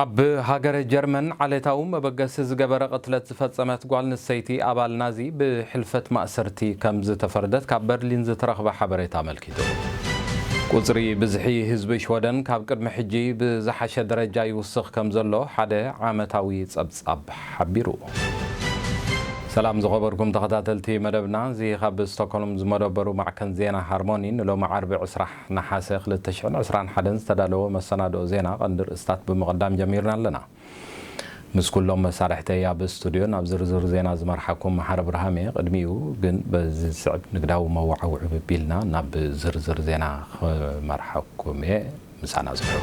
ኣብ ሃገረ ጀርመን ዓሌታዊ መበገሲ ዝገበረ ቅትለት ዝፈጸመት ጓል ኣንስተይቲ ኣባል ናዚ ብሕልፈት ማእሰርቲ ከም ዝተፈርደት ካብ በርሊን ዝተረኽበ ሓበሬታ ኣመልኪቱ። ቁጽሪ ብዝሒ ህዝቢ ሽወደን ካብ ቅድሚ ሕጂ ብዝሓሸ ደረጃ ይውስኽ ከም ዘሎ ሓደ ዓመታዊ ጸብጻብ ሓቢሩ። ሰላም ዝኸበርኩም ተኸታተልቲ መደብና፣ እዚ ካብ ስቶክሆልም ዝመደበሩ ማዕከን ዜና ሃርሞኒ ንሎሚ ዓርቢ ዕስራ ነሓሰ ክልተ ሽሕን ዕስራን ሓደን ዝተዳለወ መሰናድኦ ዜና ቀንዲ ርእስታት ብምቕዳም ጀሚርና ኣለና። ምስ ኩሎም መሳርሕተይ ኣብ ስቱድዮ ናብ ዝርዝር ዜና ዝመርሓኩም መሓሪ ብርሃም እየ። ቅድሚኡ ግን በዚ ዝስዕብ ንግዳዊ መወዓውዒ ቢልና ናብ ዝርዝር ዜና ክመርሓኩም እየ። ምሳና ዝሕሉ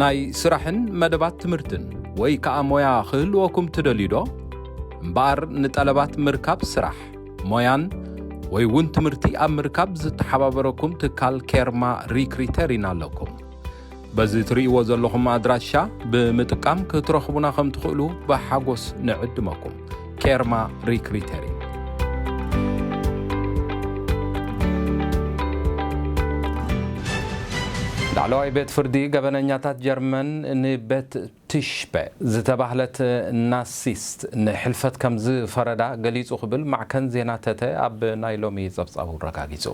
ናይ ስራሕን መደባት ትምህርትን ወይ ከኣ ሞያ ክህልወኩም ትደልዩ ዶ? እምበኣር ንጠለባት ምርካብ ስራሕ፣ ሞያን ወይ እውን ትምህርቲ ኣብ ምርካብ ዝተሓባበረኩም ትካል ኬርማ ሪክሪተር ኢና ኣለኩም። በዚ ትርእይዎ ዘለኹም ኣድራሻ ብምጥቃም ክትረኽቡና ከም ትኽእሉ ብሓጎስ ንዕድመኩም። ኬርማ ሪክሪተር እዩ። ላዕለዋይ ቤት ፍርዲ ገበነኛታት ጀርመን ንቤት ትሽፐ ዝተባህለት ናሲስት ንሕልፈት ከም ዝፈረዳ ገሊጹ ክብል ማዕከን ዜና ተተ ኣብ ናይ ሎሚ ጸብጻቡ ኣረጋጊጹ።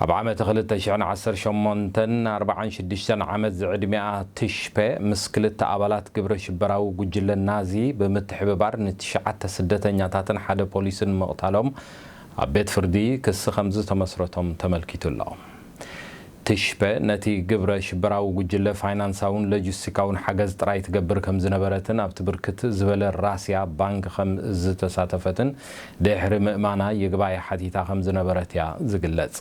ኣብ ዓመት ክልተ ሽሕን ዓሰርተ ሸሞንተን ኣርባዓን ሽዱሽተን ዓመት ዝዕድሚኣ ትሽፐ ምስ ክልተ ኣባላት ግብረ ሽበራዊ ጉጅለ ናዚ ብምትሕብባር ንትሽዓተ ስደተኛታትን ሓደ ፖሊስን ምቕታሎም ኣብ ቤት ፍርዲ ክሲ ከም ዝተመስረቶም ተመልኪቱ ኣሎ። ትሽፐ ነቲ ግብረ ሽበራዊ ጉጅለ ፋይናንሳውን ሎጂስቲካውን ሓገዝ ጥራይ ትገብር ከም ዝነበረትን ኣብቲ ብርክት ዝበለ ራስያ ባንክ ከም ዝተሳተፈትን ድሕሪ ምእማና ይግባይ ሓቲታ ከም ዝነበረት እያ ዝግለጽ።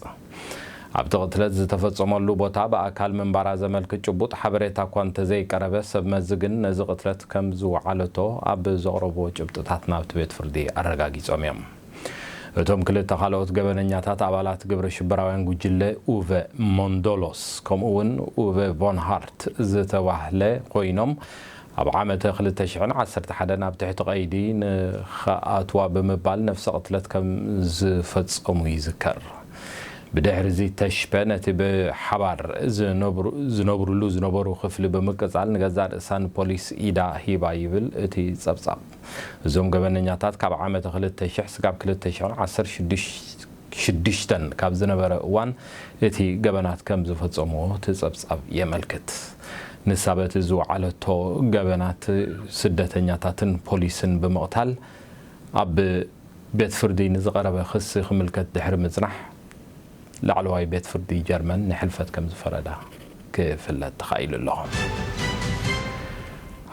ኣብቲ ቅትለት ዝተፈጸመሉ ቦታ ብኣካል ምንባራ ዘመልክት ጭቡጥ ሓበሬታ እኳ እንተዘይቀረበ፣ ሰብ መዚ ግን ነዚ ቅትለት ከም ዝወዓለቶ ኣብ ዘቕረብዎ ጭብጥታት ናብቲ ቤት ፍርዲ ኣረጋጊጾም እዮም። እቶም ክልተ ካልኦት ገበነኛታት ኣባላት ግብረ ሽበራውያን ጉጅለ ኡቨ ሞንዶሎስ ከምኡ እውን ኡቨ ቮን ሃርት ዝተባህለ ኮይኖም፣ ኣብ ዓመተ ክልተ ሽሕን ዓሰርተ ሓደን ኣብ ትሕቲ ቀይዲ ንኸኣትዋ ብምባል ነፍሰ ቅትለት ከም ዝፈጸሙ ይዝከር። ብድሕሪ እዚ ተሽፐ ነቲ ብሓባር ዝነብሩ-፣ ዝነብሩሉ ዝነበሩ ክፍሊ ብምቅጻል ንገዛእ ርእሳ ንፖሊስ ኢዳ ሂባ ይብል እቲ ጸብጻብ። እዞም ገበነኛታት ካብ ዓመተ ክልተ ሽሕ ስጋብ ክልተ ሽሕን ዓሰርተ ሽዱሽተን ካብ ዝነበረ እዋን እቲ ገበናት ከም ዝፈጸምዎ እቲ ጸብጻብ የመልክት። ንሳ በቲ ዝወዓለቶ ገበናት ስደተኛታትን ፖሊስን ብምቕታል ኣብ ቤት ፍርዲ ንዝቐረበ ክሲ ክምልከት ድሕሪ ምጽናሕ፣ ላዕለዋይ ቤት ፍርዲ ጀርመን ንሕልፈት ከም ዝፈረዳ ክፍለጥ ተኻኢሉ ኣሎ።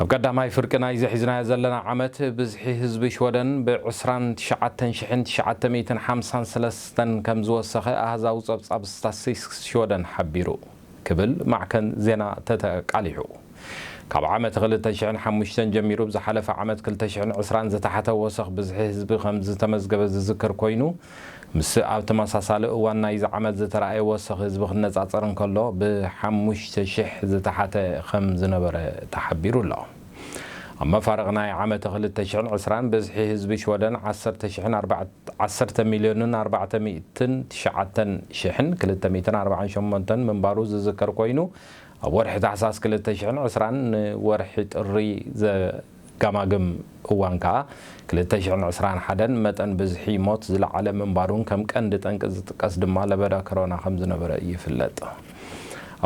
ኣብ ቀዳማይ ፍርቂ ናይዚ ሒዝናዮ ዘለና ዓመት፣ ብዝሒ ህዝቢ ሽወደን ብ ዕስራን ትሽዓተን ሽሕን ትሽዓተ ሚእትን ሓምሳን ሰለስተን ከም ዝወሰኸ ኣሃዛዊ ጸብጻብ ስታትስቲክስ ሽወደን ሓቢሩ ክብል ማዕከን ዜና ተተ ኣቃሊሑ። ካብ ዓመት ክልተ ሽሕን ሓሙሽተን ጀሚሩ፣ ብዝሓለፈ ዓመት ክልተ ሽሕን ዕስራን ዝተሓተ ወሰኽ ብዝሒ ህዝቢ ከም ዝተመዝገበ ዝዝከር ኮይኑ፣ ምስ ኣብ ተመሳሳሊ እዋን ናይዚ ዓመት ዝተረኣየ ወሰኽ ህዝቢ ክነጻጸር እንከሎ፣ ብሓሙሽተ ሽሕ ዝተሓተ ከም ዝነበረ ተሓቢሩ ኣሎ። ኣብ መፋርቕ ናይ ዓመት ክልተ ሽሕን ዕስራን ብዝሒ ህዝቢ ሽወደን ዓሰርተ ሽሕን ኣርባዕተ፣ ዓሰርተ ሚልዮንን ኣርባዕተ ሚእትን ትሽዓተን ሽሕን ክልተ ሚእትን ኣርባዓን ሸሞንተን ምንባሩ ዝዝከር ኮይኑ፣ ኣብ ወርሒ ታሕሳስ ክልተ ሽሕን ዕስራን ንወርሒ ጥሪ ዘጋማግም እዋን ከኣ ክልተ ሽሕን ዕስራን ሓደን መጠን ብዝሒ ሞት ዝለዓለ ምንባሩን ከም ቀንዲ ጠንቂ ዝጥቀስ ድማ ለበዳ ኮሮና ከም ዝነበረ ይፍለጥ።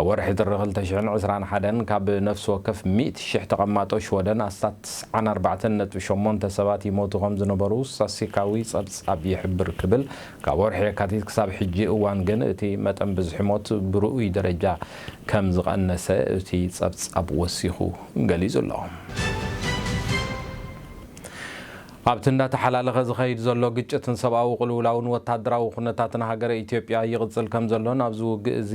ኣብ ወርሒ ጥሪ ክልተ ሽሕን ዕስራን ሓደን ካብ ነፍሲ ወከፍ ሚእቲ ሽሕ ተቐማጦ ሽወደን ኣስታት ትስዓን ኣርባዕተን ነጥቢ ሸሞንተ ሰባት ይሞቱ ከም ዝነበሩ ስታትስቲካዊ ጸብጻብ ይሕብር ክብል፣ ካብ ወርሒ የካቲት ክሳብ ሕጂ እዋን ግን እቲ መጠን ብዝሒ ሞት ብርኡይ ደረጃ ከም ዝቐነሰ እቲ ጸብጻብ ወሲኹ ገሊጹ ኣሎ። ኣብቲ እንዳተሓላለኸ ዝኸይድ ዘሎ ግጭትን ሰብኣዊ ቅልውላውን ወታደራዊ ኩነታትን ሃገረ ኢትዮጵያ ይቕጽል ከም ዘሎን ኣብዚ ውግእ እዚ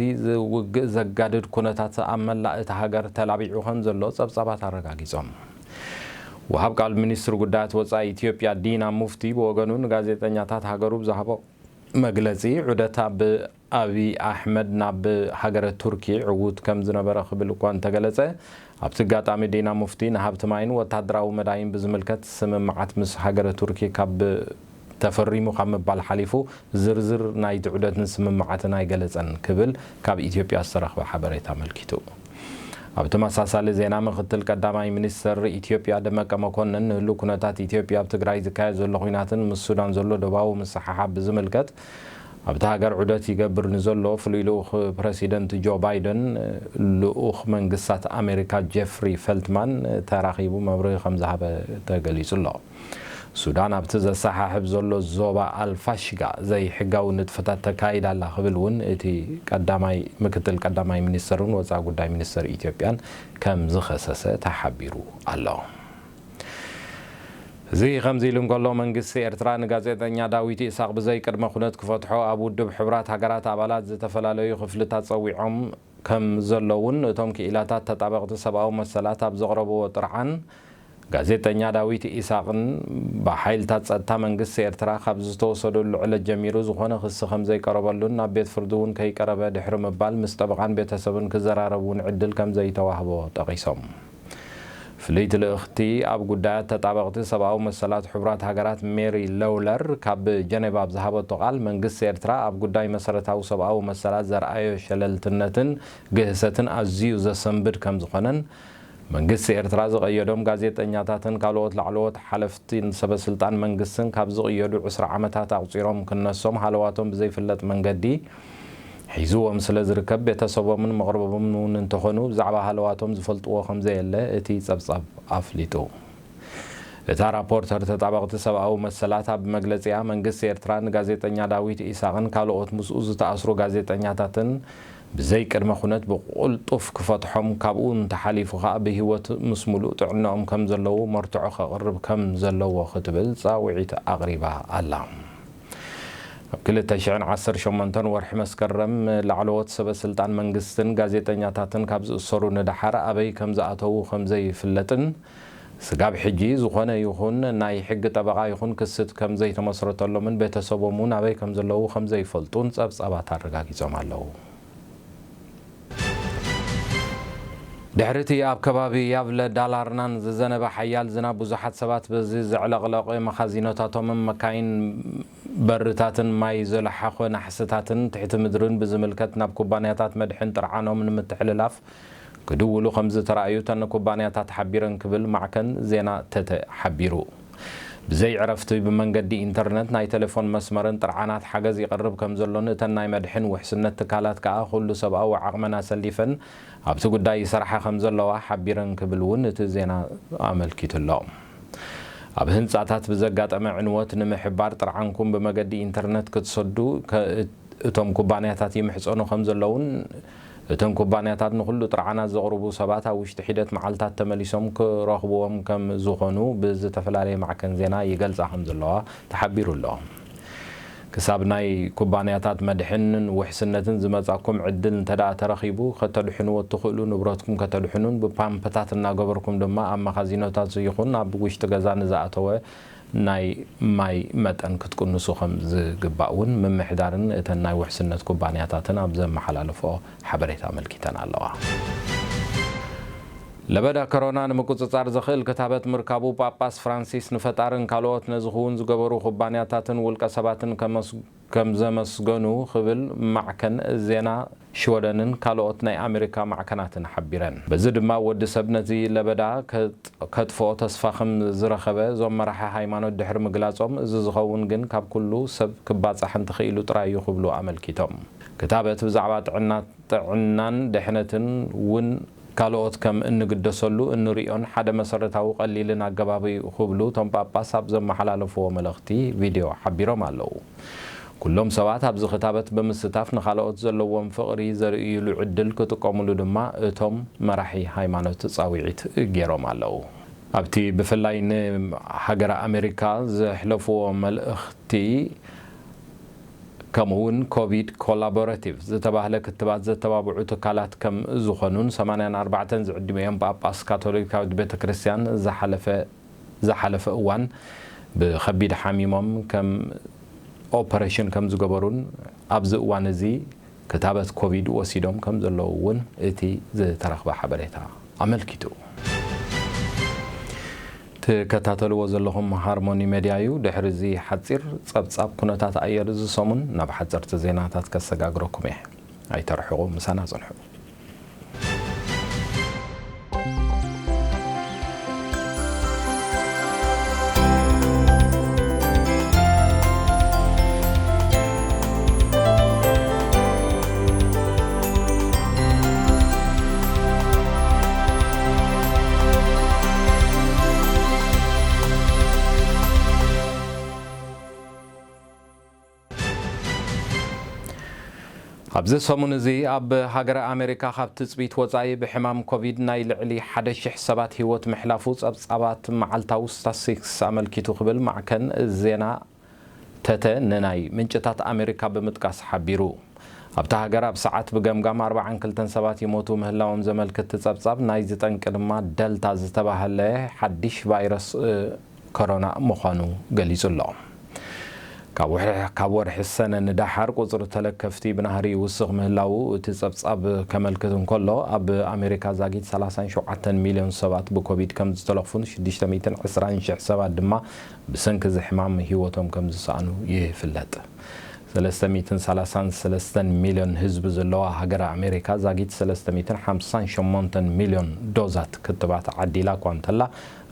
ውግእ ዘጋድድ ኩነታት ኣብ መላእ እታ ሃገር ተላቢዑ ከም ዘሎ ጸብጻባት ኣረጋጊጾም። ወሃብ ቃል ሚኒስትሪ ጉዳያት ወጻኢ ኢትዮጵያ ዲና ሙፍቲ ብወገኑ ንጋዜጠኛታት ሃገሩ ብዝሃቦ መግለጺ፣ ዑደት ኣብ ኣብይ ኣሕመድ ናብ ሃገረ ቱርኪ ዕዉት ከም ዝነበረ ክብል እኳ እንተገለጸ፣ ኣብቲ ኣጋጣሚ ዲና ሙፍቲ ንሃብቲ ማይን ወታደራዊ መዳይን ብዝምልከት ስምምዓት ምስ ሃገረ ቱርኪ ካብ ተፈሪሙ ካብ ምባል ሓሊፉ ዝርዝር ናይቲ ዑደትን ስምምዓትን ኣይገለጸን ክብል ካብ ኢትዮጵያ ዝተረኽበ ሓበሬታ ኣመልኪቱ። ኣብ ተመሳሳሊ ዜና፣ ምክትል ቀዳማይ ሚኒስተር ኢትዮጵያ ደመቀ መኮንን ንህሉው ኩነታት ኢትዮጵያ፣ ኣብ ትግራይ ዝካየድ ዘሎ ኲናትን ምስ ሱዳን ዘሎ ዶባዊ ምስሕሓብ ብዝምልከት ኣብታ ሃገር ዑደት ይገብር ንዘሎ ፍሉይ ልኡኽ ፕረሲደንት ጆ ባይደን፣ ልኡኽ መንግስታት ኣሜሪካ ጀፍሪ ፈልትማን ተራኺቡ መብርሂ ከም ዝሃበ ተገሊጹ ኣሎ። ሱዳን ኣብቲ ዘሰሓሕብ ዘሎ ዞባ ኣልፋሽጋ ዘይሕጋዊ ንጥፈታት ተካይድ ኣላ ክብል እውን እቲ ቀዳማይ፣ ምክትል ቀዳማይ ሚኒስተርን ወፃኢ ጉዳይ ሚኒስተር ኢትዮጵያን ከም ዝኸሰሰ ተሓቢሩ ኣሎ። እዚ ከምዚ ኢሉ እንከሎ፣ መንግስቲ ኤርትራ ንጋዜጠኛ ዳዊት ኢሳቕ ብዘይ ቅድመ ኩነት ክፈትሖ ኣብ ውድብ ሕቡራት ሃገራት ኣባላት ዝተፈላለዩ ክፍልታት ጸዊዖም ከም ዘለውን እቶም ክኢላታት ተጣበቕቲ ሰብኣዊ መሰላት ኣብ ዘቕረብዎ ጥርዓን፣ ጋዜጠኛ ዳዊት ኢሳቕን ብሓይልታት ጸጥታ መንግስቲ ኤርትራ ካብ ዝተወሰደሉ ዕለት ጀሚሩ ዝኾነ ክሲ ከም ዘይቀረበሉን ናብ ቤት ፍርዲ እውን ከይቀረበ ድሕሪ ምባል ምስ ጠበቓን ቤተሰብን ክዘራረብ እውን ዕድል ከም ዘይተዋህቦ ጠቒሶም። ፍልይቲ ልእኽቲ ኣብ ጉዳያት ተጣበቕቲ ሰብኣዊ መሰላት ሕቡራት ሃገራት ሜሪ ለውለር ካብ ጀኔቫ ኣብ ዝሃበቶ ቃል፣ መንግስቲ ኤርትራ ኣብ ጉዳይ መሰረታዊ ሰብኣዊ መሰላት ዘርኣዮ ሸለልትነትን ግህሰትን ኣዝዩ ዘሰንብድ ከም ዝኾነን፣ መንግስቲ ኤርትራ ዝቐየዶም ጋዜጠኛታትን ካልኦት ላዕለዎት ሓለፍትን ሰበ ስልጣን መንግስትን ካብ ዝቕየዱ ዕስራ ዓመታት ኣቑጺሮም ክነሶም ሃለዋቶም ብዘይፍለጥ መንገዲ ሒዝዎም ስለ ዝርከብ፣ ቤተሰቦምን መቕርቦምን እውን እንተኾኑ ብዛዕባ ሃለዋቶም ዝፈልጥዎ ከም ዘየለ እቲ ጸብጻብ ኣፍሊጡ። እታ ራፖርተር ተጣበቕቲ ሰብኣዊ መሰላት ኣብ መግለጺኣ፣ መንግስቲ ኤርትራ ንጋዜጠኛ ዳዊት ኢሳቕን ካልኦት ምስኡ ዝተኣስሩ ጋዜጠኛታትን ብዘይ ቅድመ ኩነት ብቕልጡፍ ክፈትሖም፣ ካብኡ እንተሓሊፉ ከኣ ብህይወት ምስ ሙሉእ ጥዕናኦም ከም ዘለዉ መርትዖ ከቕርብ ከም ዘለዎ ክትብል ጻውዒት ኣቕሪባ ኣላ። ኣብ ክልተ ሽሕን ዓሰርተ ሸሞንተን ወርሒ መስከረም ላዕለዎት ሰበ ስልጣን መንግስትን ጋዜጠኛታትን ካብ ዝእሰሩ ንደሓር ኣበይ ከም ዝኣተዉ ከም ዘይፍለጥን፣ ስጋብ ሕጂ ዝኾነ ይኹን ናይ ሕጊ ጠበቓ ይኹን ክስት ከም ዘይተመስረተሎምን ቤተሰቦም እውን ኣበይ ከም ዘለዉ ከም ዘይፈልጡን ጸብጻባት ኣረጋጊጾም ኣለዉ። ድሕሪ እቲ ኣብ ከባቢ ያቭለ ዳላርናን ዝዘነበ ሓያል ዝናብ፣ ብዙሓት ሰባት በዚ ዘዕለቕለቐ መኻዚኖታቶምን መካይን በርታትን ማይ ዘለሓኾ ናሕስታትን ትሕቲ ምድርን ብዝምልከት ናብ ኩባንያታት መድሕን ጥርዓኖም ንምትሕልላፍ ክድውሉ ከም ዝተራእዩ እተን ኩባንያታት ሓቢረን ክብል ማዕከን ዜና ተተ ሓቢሩ። ብዘይ ዕረፍቲ ብመንገዲ ኢንተርነት ናይ ቴሌፎን መስመርን ጥርዓናት ሓገዝ ይቐርብ ከም ዘሎን እተን ናይ መድሕን ውሕስነት ትካላት ከኣ ኩሉ ሰብኣዊ ዓቕመን ኣሰሊፈን ኣብቲ ጉዳይ ይሰርሓ ከም ዘለዋ ሓቢረን ክብል እውን እቲ ዜና ኣመልኪቱ ኣሎ። ኣብ ህንጻታት ብዘጋጠመ ዕንወት ንምሕባር ጥርዓንኩም ብመገዲ ኢንተርነት ክትሰዱ ከ-፣ እቶም ኩባንያታት ይምሕጸኑ ከም ዘለውን እተን ኩባንያታት ንኹሉ ጥርዓናት ዘቕርቡ ሰባት ኣብ ውሽጢ ሒደት መዓልታት ተመሊሶም ክረኽብዎም ከም ዝኾኑ ብዝተፈላለየ ማዕከን ዜና ይገልጻ ከም ዘለዋ ተሓቢሩ ኣሎ። ክሳብ ናይ ኩባንያታት መድሕንን ውሕስነትን ዝመጻኩም ዕድል እንተ ደኣ ተረኺቡ፣ ከተድሕንዎ እትኽእሉ ንብረትኩም ከተድሕኑን ብፓምፕታት እናገበርኩም ድማ ኣብ መኻዚኖታት ይኹን ኣብ ውሽጢ ገዛ ንዝኣተወ ናይ ማይ መጠን ክትቅንሱ ከም ዝግባእ እውን ምምሕዳርን እተን ናይ ውሕስነት ኩባንያታትን ኣብ ዘመሓላለፍኦ ሓበሬታ ኣመልኪተን ኣለዋ። ለበዳ ኮሮና ንምቁጽጻር ዘኽእል ክታበት ምርካቡ ጳጳስ ፍራንሲስ ንፈጣርን ካልኦት ነዚ ክውን ዝገበሩ ኩባንያታትን ውልቀ ሰባትን ከመስ-፣ ከም ዘመስገኑ ክብል ማዕከን ዜና ሽወደንን ካልኦት ናይ ኣሜሪካ ማዕከናትን ሓቢረን። በዚ ድማ ወዲ ሰብ ነዚ ለበዳ ከጥ-፣ ከጥፍኦ ተስፋ ከም ዝረኸበ እዞም መራሒ ሃይማኖት ድሕሪ ምግላጾም፣ እዚ ዝኸውን ግን ካብ ኩሉ ሰብ ክባጻሕ እንተኽኢሉ ጥራይ እዩ ክብሉ ኣመልኪቶም። ክታበት ብዛዕባ ጥዕና፣ ጥዕናን ድሕነትን እውን ካልኦት ከም እንግደሰሉ እንርእዮን ሓደ መሰረታዊ ቀሊልን ኣገባብ እዩ ክብሉ እቶም ጳጳስ ኣብ ዘመሓላለፍዎ መልእኽቲ ቪድዮ ሓቢሮም ኣለዉ። ኩሎም ሰባት ኣብዚ ክታበት ብምስታፍ ንኻልኦት ዘለዎም ፍቕሪ ዘርእዩሉ ዕድል ክጥቀሙሉ ድማ እቶም መራሒ ሃይማኖት ጻውዒት ገይሮም ኣለዉ። ኣብቲ ብፍላይ ንሃገረ ኣሜሪካ ዘሕለፍዎ መልእኽቲ፣ ከምኡ እውን ኮቪድ ኮላቦራቲቭ ዝተባህለ ክትባት ዘተባብዑ ትካላት ከም ዝኾኑን ሰማንያን ኣርባዕተን ዝዕድሚኦም ጳጳስ ካቶሊካዊት ቤተ ክርስቲያን ዝሓለፈ፣ ዝሓለፈ እዋን ብኸቢድ ሓሚሞም ከም ኦፐሬሽን ከም ዝገበሩን ኣብዚ እዋን እዚ ክታበት ኮቪድ ወሲዶም ከም ዘለዉ እውን እቲ ዝተረኽበ ሓበሬታ ኣመልኪቱ። ትከታተልዎ ዘለኹም ሃርሞኒ ሜድያ እዩ። ድሕሪ እዚ ሓጺር ጸብጻብ ኩነታት ኣየር እዚ ሰሙን ናብ ሓጸርቲ ዜናታት ከሰጋግረኩም እየ። ኣይተርሕቑ፣ ምሳና ጽንሑ። ኣብዚ ሰሙን እዚ ኣብ ሃገረ ኣሜሪካ ካብ ትጽቢት ወጻኢ ብሕማም ኮቪድ ናይ ልዕሊ ሓደ ሺሕ ሰባት ህይወት ምሕላፉ ጸብጻባት መዓልታዊ ስታትስቲክስ ኣመልኪቱ ክብል ማዕከን ዜና ተተ ንናይ ምንጭታት ኣሜሪካ ብምጥቃስ ሓቢሩ። ኣብታ ሃገር ኣብ ሰዓት ብገምጋም ኣርባዓን ክልተን ሰባት ይሞቱ ምህላዎም ዘመልክት ጸብጻብ፣ ናይዚ ጠንቂ ድማ ደልታ ዝተባህለ ሓድሽ ቫይረስ፣ እ፣ ኮሮና ምዃኑ ገሊጹ ኣሎ። ካብ ወርሒ፣ ካብ ወርሒ ሰነ ንደሓር ቁጽሪ ተለከፍቲ ብናህሪ ይውስኽ ምህላዉ እቲ ጸብጻብ ከመልክት እንከሎ፣ ኣብ ኣሜሪካ ዛጊት ሰላሳን ሸውዓተን ሚልዮን ሰባት ብኮቪድ ከም ዝተለኽፉን ሽዱሽተ ሚእትን ዕስራን ሽሕ ሰባት ድማ ብሰንኪ እዚ ሕማም ህይወቶም ከም ዝሰኣኑ ይፍለጥ። ሰለስተ ሚእትን ሰላሳን ሰለስተን ሚልዮን ህዝቢ ዘለዋ ሃገረ ኣሜሪካ ዛጊት ሰለስተ ሚእትን ሓምሳን ሸሞንተን ሚልዮን ዶዛት ክትባት ዓዲላ እኳ እንተላ፣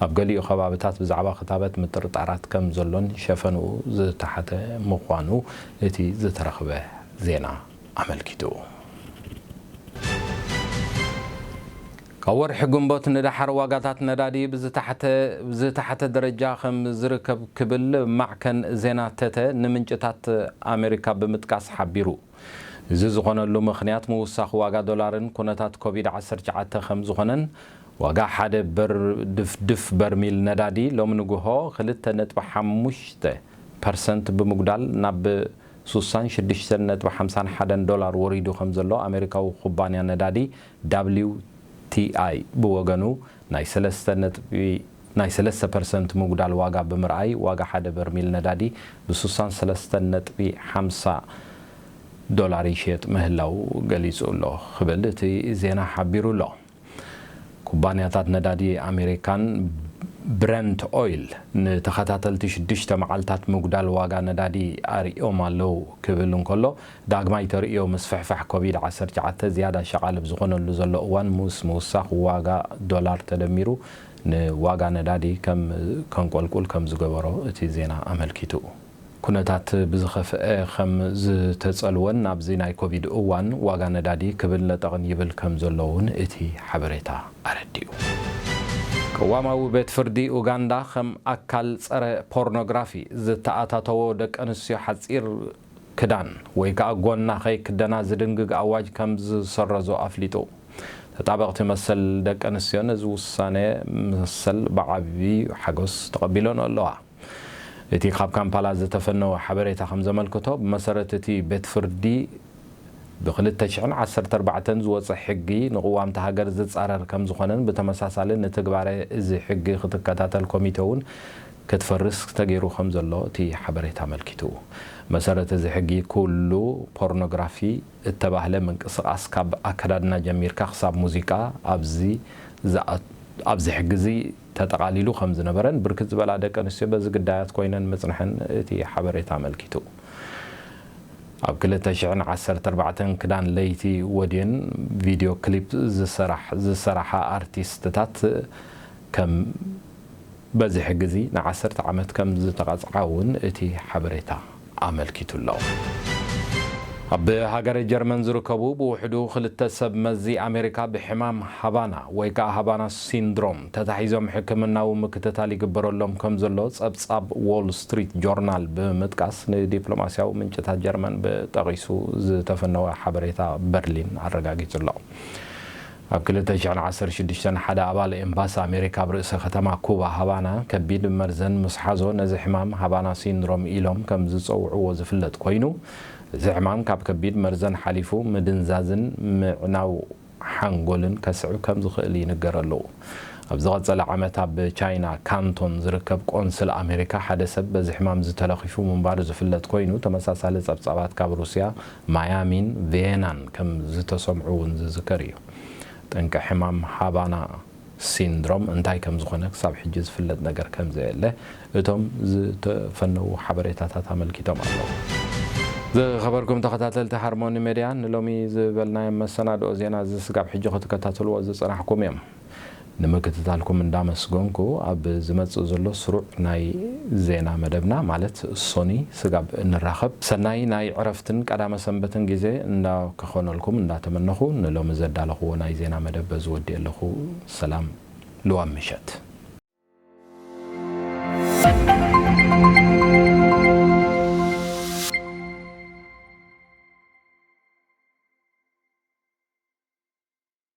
ኣብ ገሊኡ ከባብታት ብዛዕባ ክታበት ምጥርጣራት ከም ዘሎን ሸፈንኡ ዝተሓተ ምዃኑ እቲ ዝተረኽበ ዜና ኣመልኪቱ። ካብ ወርሒ ግንቦት ንደሓር ዋጋታት ነዳዲ ብዝተሓተ፣ ብዝተሓተ ደረጃ ከም ዝርከብ ክብል ማዕከን ዜና ተተ ንምንጭታት ኣሜሪካ ብምጥቃስ ሓቢሩ። እዚ ዝኾነሉ ምኽንያት ምውሳኽ ዋጋ ዶላርን ኩነታት ኮቪድ ዓሰርተ ትሽዓተ ከም ዝኾነን፣ ዋጋ ሓደ በር-፣ ድፍድፍ በርሚል ነዳዲ ሎሚ ንግሆ ክልተ ነጥቢ ሓሙሽተ ፐርሰንት ብምጉዳል ናብ ሱሳን ሽዱሽተን ነጥቢ ሓምሳን ሓደን ዶላር ወሪዱ ከም ዘሎ ኣሜሪካዊ ኩባንያ ነዳዲ ደብሊው ቲ ኣይ ብወገኑ ናይ ሰለስተ ነጥቢ፣ ናይ ሰለስተ ፐርሰንት ምጉዳል ዋጋ ብምርኣይ፣ ዋጋ ሓደ በርሚል ነዳዲ ብሱሳን ሰለስተን ነጥቢ ሓምሳ ዶላር ይሸየጥ ምህላዉ ገሊጹ ኣሎ ክብል እቲ ዜና ሓቢሩ ኣሎ። ኩባንያታት ነዳዲ ኣሜሪካን ብረንት ኦይል ንተኸታተልቲ ሽዱሽተ መዓልታት ምጉዳል ዋጋ ነዳዲ ኣርእዮም ኣለዉ ክብል እንከሎ፣ ዳግማይ ተርእዮ ምስፍሕፋሕ ኮቪድ ዓሰርተ ትሽዓተ ዝያዳ ሸቓልብ ዝኾነሉ ዘሎ እዋን፣ ምስ ምውሳኽ ዋጋ ዶላር ተደሚሩ ንዋጋ ነዳዲ ከም ከንቆልቁል ከም ዝገበሮ እቲ ዜና ኣመልኪቱ። ኩነታት ብዝኸፍአ ከም ዝተጸልወን ናብዚ ናይ ኮቪድ እዋን ዋጋ ነዳዲ ክብል ለጠቕን ይብል ከም ዘሎ እውን እቲ ሓበሬታ ኣረዲኡ። ቅዋማዊ ቤት ፍርዲ ኡጋንዳ ከም ኣካል ጸረ ፖርኖግራፊ ዝተኣታተዎ ደቂ ኣንስትዮ ሓጺር ክዳን ወይ ከኣ ጎና ከይክደና ዝድንግግ ኣዋጅ ከም ዝሰረዞ ኣፍሊጡ። ተጣበቕቲ መሰል ደቂ ኣንስትዮ ነዚ ውሳነ መሰል ብዓቢ ሓጎስ ተቐቢለንኦ ኣለዋ። እቲ ካብ ካምፓላ ዝተፈነወ ሓበሬታ ከም ዘመልክቶ፣ ብመሰረት እቲ ቤት ፍርዲ፣ ብክልተ ሽሕን ዓሰርተ ኣርባዕተን ዝወጸ ሕጊ ንቅዋምቲ ሃገር ዝጻረር ከም ዝኾነን፣ ብተመሳሳሊ ንትግባረ እዚ ሕጊ ክትከታተል ኮሚቴ እውን ክትፈርስ ተገይሩ ከም ዘሎ እቲ ሓበሬታ ኣመልኪቱ። መሰረት እዚ ሕጊ፣ ኩሉ ፖርኖግራፊ እተባህለ ምንቅስቓስ፣ ካብ ኣከዳድና ጀሚርካ ክሳብ ሙዚቃ፣ ኣብዚ ዝኣ-፣ ኣብዚ ሕጊ እዚ ተጠቓሊሉ ከም ዝነበረን፣ ብርክት ዝበላ ደቂ ኣንስትዮ በዚ ግዳያት ኮይነን ምጽንሐን እቲ ሓበሬታ ኣመልኪቱ። ኣብ ክልተ ሽሕን ዓሰርተ ኣርባዕተን ክዳን ለይቲ ወድየን ቪድዮ ክሊፕ ዝሰራሕ-፣ ዝሰራሓ ኣርቲስትታት ከም በዚ ሕጊ እዚ ንዓሰርተ ዓመት ከም ዝተቐጽዓ እውን እቲ ሓበሬታ ኣመልኪቱ ኣሎ። ኣብ ሃገረ ጀርመን ዝርከቡ ብውሕዱ ክልተ ሰብ መዚ ኣሜሪካ ብሕማም ሃባና ወይ ከኣ ሃባና ሲንድሮም ተታሒዞም ሕክምናዊ ምክትታል ይግበረሎም ከም ዘሎ ጸብጻብ ዎል ስትሪት ጆርናል ብምጥቃስ ንዲፕሎማስያዊ ምንጭታት ጀርመን ብጠቒሱ ዝተፈነወ ሓበሬታ በርሊን ኣረጋጊጹ ኣሎ። ኣብ ክልተ ሽሕን ዓሰርተ ሽዱሽተን ሓደ ኣባል ኤምባሲ ኣሜሪካ ኣብ ርእሰ ከተማ ኩባ ሃቫና ከቢድ መርዘን ምስ ሓዞ ነዚ ሕማም ሃቫና ሲንድሮም ኢሎም ከም ዝጸውዕዎ ዝፍለጥ ኮይኑ፣ እዚ ሕማም ካብ ከቢድ መርዘን ሓሊፉ ምድንዛዝን ምዕናው ሓንጎልን ከስዕብ ከም ዝኽእል ይንገር ኣሎ። ኣብ ዝቐጸለ ዓመት ኣብ ቻይና ካንቶን ዝርከብ ቆንስል ኣሜሪካ ሓደ ሰብ በዚ ሕማም ዝተለኺፉ ምንባሩ ዝፍለጥ ኮይኑ፣ ተመሳሳሊ ጸብጻባት ካብ ሩስያ፣ ማያሚን ቪየናን ከም ዝተሰምዑ እውን ዝዝከር እዩ። ጠንቂ ሕማም ሃባና ሲንድሮም እንታይ ከም ዝኾነ ክሳብ ሕጂ ዝፍለጥ ነገር ከም ዘየለ እቶም ዝተፈነዉ ሓበሬታታት ኣመልኪቶም ኣለዉ። ዝኸበርኩም ተኸታተልቲ ሃርሞኒ ሜድያ፣ ንሎሚ ዝበልናዮም መሰናድኦ ዜና እዚ ስጋብ ሕጂ ክትከታተልዎ ዝጸናሕኩም እዮም። ንምክትታልኩም እንዳመስገንኩ፣ ኣብ ዝመጽእ ዘሎ ስሩዕ ናይ ዜና መደብና፣ ማለት ሶኒ፣ ስጋብ እንራኸብ፣ ሰናይ ናይ ዕረፍትን ቀዳመ ሰንበትን ግዜ እንዳክኾነልኩም እንዳተመነኹ፣ ንሎሚ ዘዳለኽዎ ናይ ዜና መደብ በዚ ወዲኤ ኣለኹ። ሰላም፣ ልዋም ምሸት።